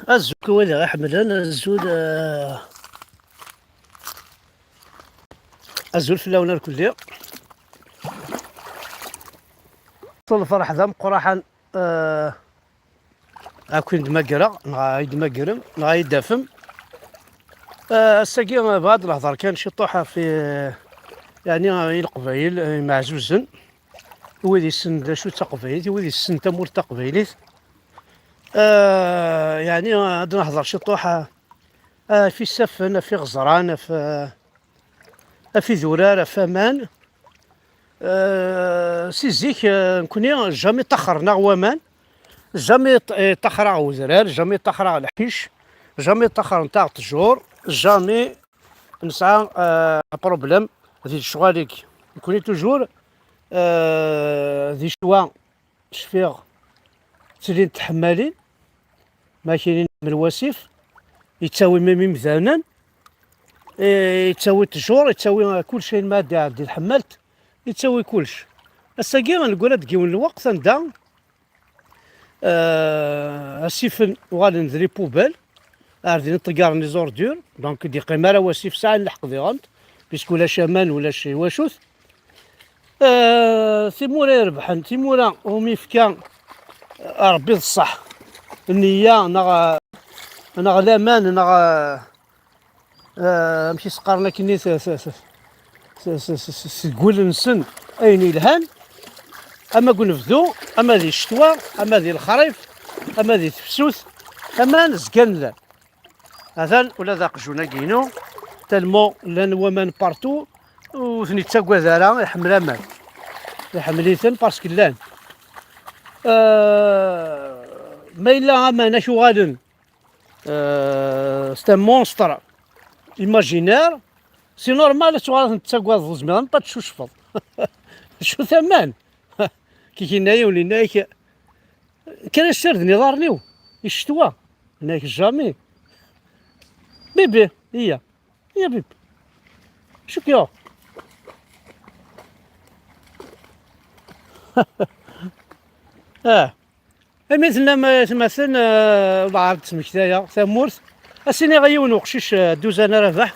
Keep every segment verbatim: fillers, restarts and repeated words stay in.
Azul kul wid aɣ-iḥemmlen, azul, eh, azul fell-awen irkelli. S lferḥ d ameqqraḥan, eh, ad ken-d-magreɣ, neɣ ad yi-d-magrem, neɣ ad yi-d-tafem. Eh, ass-agi, eh, bɣiɣ ad d-nehḍer kan ciṭuḥ ɣef, eh, yeɛni, eh, i Leqbayel, eh, imeɛzuzen, i wid yessnen d acu d taqbaylit, i wid yessnen tamurt taqbaylit. Eh, yeɛni, ad d-nehḍer ciṭuḥ, eh, ɣef isaffen, ɣef iɣeẓran, ɣef, eh, ɣef idurar, ɣef aman. Eh, si zik, eh, nekkni jamais ṭaxren-aɣ waman, jamais ṭ-, eh, ṭaxreɣ wedrar, jamais ṭaxreɣ lḥic, jamais ṭaxrent-aɣ ttjur, jamais nesɛa, eh, problème di lecɣal-agi. Nekkni toujours, eh, di ccwa cfiɣ ttilint tḥemmalin, ma kinin am lwasif, yettawi même imdanen, eh, yettawi ttjur, yettawi kullec ayen ma ad iɛeddi lḥemmalt, yettawi kullec. Ass-agi neggura deg yiwen n lweqt anda, eh, asifen uɣalen d les poubelles, ar din ṭeggaren les ordures, donc ur d-yeqqim ara wasif, sɛan lḥeqq diɣen, puisque ulac aman, ulac iwacut. Eh, timura irebḥen, timura umi yefka, eh, Rebbi d ṣṣeḥ, nniya neɣ, neɣ laman, neɣ, eh, amek i s-qqaren akkenni, s-, s-, s-, s-, s-, s-, seg wul-nsen ayen yelhan, ama deg unebdu, ama di ccetwa, ama di lexrif, ama di tefsut, aman zgan llan. Atan ula d aqjun-agi-inu, tellement llan waman partout, ur ten-yettagad ara, iḥemmel aman. Iḥemmel-iten parce que llan. Euh, ma yella aman ak uɣalen, euh, c'est un monstre imaginaire, c'est normal ad tuɣaleḍ tettagadeḍ, ur tezmireḍ ad tcucfeḍ. Acu taman? Kik yenna yiwen, yenna-ak, kker ad sirden iḍarren-iw i ccetwa. Yenna-ak, jamais. Bibi, iya. Iya, bibi. Acu k-yuɣ? Ah. Imi tellam, eh, atmaten, eh, bɣiɣ ad d-smektayeɣ tamurt. Ad s-iniɣ i yiwen uqcic, eh, Duzan Rabaḥ,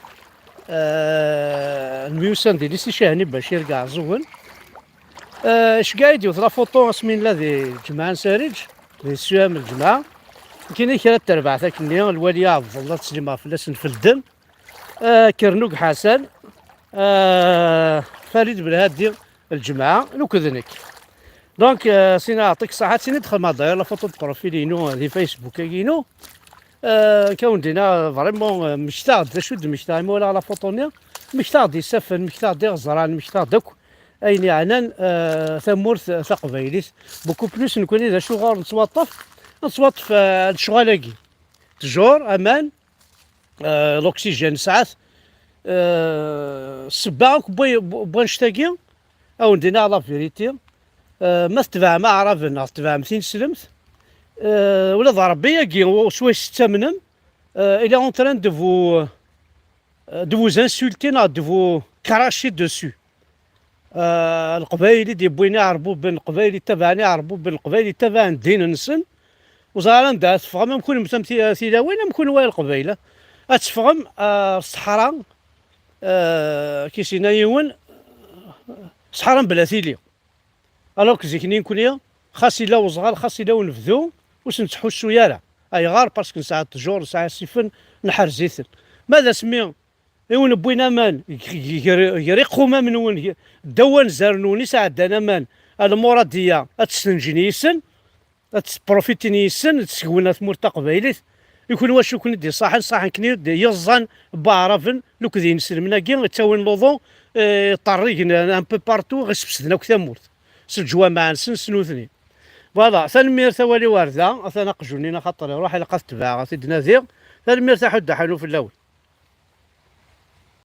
eh, nemyussan di lycée Cahni Bacir deg Iɛeẓẓugen. Eh, iceggeɛ-iyi-d yiwet la photo asmi nella di lǧemɛa n Sariǧ, di ssuyam n lǧemɛa. Nekkini kra n terbaɛt akkenni, lwali Ɛebdella, ad teslim ɣef fell-asen, Felden, eh, Kernug Ḥasan, eh, Farid Belhadi, lǧemɛa, nekk d nekk. Donc, eh, sina aɛṭik ṣṣaḥa, sini d-xedmeɣ d'ailleurs la photo de profil-inu di Facebook-agi-inu. Eh, kawen dina, vraiment, eh, mmektaɣ-d d acu d-mmektaɣ imi walaɣ la photo-nni. Mmektaɣ-d isaffen, mmektaɣ-d iɣeẓran, mmektaɣ-d akk ayen yeɛnan, eh, tamurt taqbaylit. Beaucoup plus nekkni d acu ɣur nettwaṭṭef, nettwaṭṭef, eh, lecɣal-agi. Ttjur, aman, eh, l'oxygène nesɛa-t. Eh, ssebba akk n wa-, n wannect-agi, ad wen-d-iniɣ la vérité. Eh, ma tetbeɛem aɛraben neɣ tetbeɛem tineslemt, eh, ula d Ṛebbi-agi s wayes tettamnem, eh, il est en train de vous, eh, de vous insulter neɣ de vous cracher dessus. Eh, Leqbayel i d-yewwin Iɛerbuben, Leqbayel ittabaɛen Iɛerbuben, Leqbayel ittabaɛen ddin-nsen. Ur ẓriɣ ara anda ara teffɣem, am kunwi am ti-, tilawin, am kunwi a Leqbayel. Ad teffɣem, eh, ṣṣeḥra, eh, kisina yiwen, ṣṣeḥra mebla tili. Alors que zik-nni nekkni, xas illa uẓɣal, xas illa unebdu, ur s-nettḥussu ara. Ayɣer? Parce que nesɛa ttjur, nesɛa isifen, nḥerz-iten. Ma d asmi i wen-wwin aman g-, g-, g-, gar, gar iqumam-nwen, g-, ddaw wanzar-nwen i sɛeddan aman, a Lmuradiya, ad testenjin yis-sen, ad tesprofitin yis-sen, ad tesgewwen ar tmurt taqbaylit. I kunwi acu ken-id-iṣaḥen, ṣaḥen-ken-id yiẓẓan n waɛraben, luked ineslmen-agi, ttawin luḍu, eh, ṭerrigen un peu partout, ɣ-, sefsden akk tamurt. S leǧwameɛ-nsen, s nutni. Voilà, tanemmirt, awal-iw ar da, atan aqjun-in axaṭer iruḥ, ilaq ad t-tebɛeɣ, ad t-id-nadiɣ. Tanemmirt a Ḥuddu Ḥanu fell-awen.